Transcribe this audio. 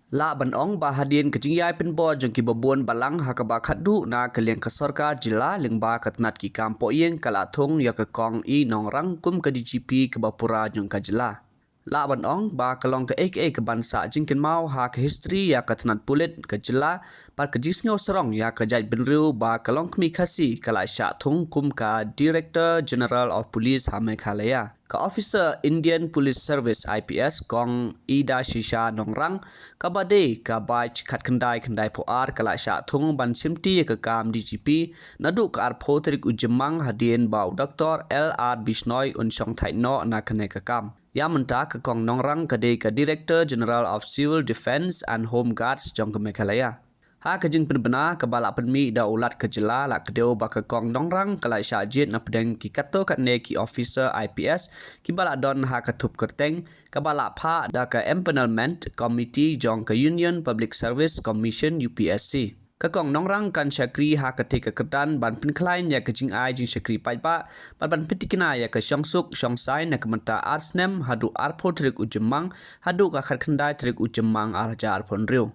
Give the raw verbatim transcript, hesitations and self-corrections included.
Lah ban ong ba hadien ka jingïai pynbor jong ki babun balang ha kaba khatduh na ka liang ka sorkar jylla lyngba ka tnat ki kam pohïing, ka la thung ïa ka Kong E Nongrang kum ka D G P kaba pura jong ka jylla. Lah ban ong ba ka long kaei kaei kaban sah jingkynmaw ha ka history ïa ka tnat pulit ka jylla, bad ka jingsngew sarong ïa ka jaitbynriew ba ka longkmie Khasi ka la shah thung kum ka Director General of Police ha Meghalaya. Ka officer Indian Police Service, I P S, Kong Idashisha Nongrang, kaba dei ka batch khatkhyndai khyndaiphew ar, ka la shah thung ban shimti ïa ka kam D G P naduh ka arphew tarik u Jymmang, hadien ba u Doctor L R Bishnoi un shong thait noh na kane ka kam. Ïa mynta ka Kong Nongrang ka dei ka Director General of Civil Defence and Home Guards jong ka Meghalaya. Ha ka jingpynbna kaba la pynmih da u Lat ka jylla, la kdew ba ka Kong Nongrang ka la shah jied napdeng ki katto katne ki officer I P S kiba la don ha ka thup kyrteng kaba la phah da ka Empanelment Committee jong ka Union Public Service Commission, U P S C. Ka Kong Nongrang kan shakri ha kata ka kyrdan ban pynkhlaiñ ïa ka jingai jingshakri paidbah bad ban pyntikna ïa ka shongsuk shongsaiñ na ka bynta ar snem, haduh arphew tarik u Jymmang haduh ka khatkhyndai tarik u Jymmang ar hajar arphew hynriew.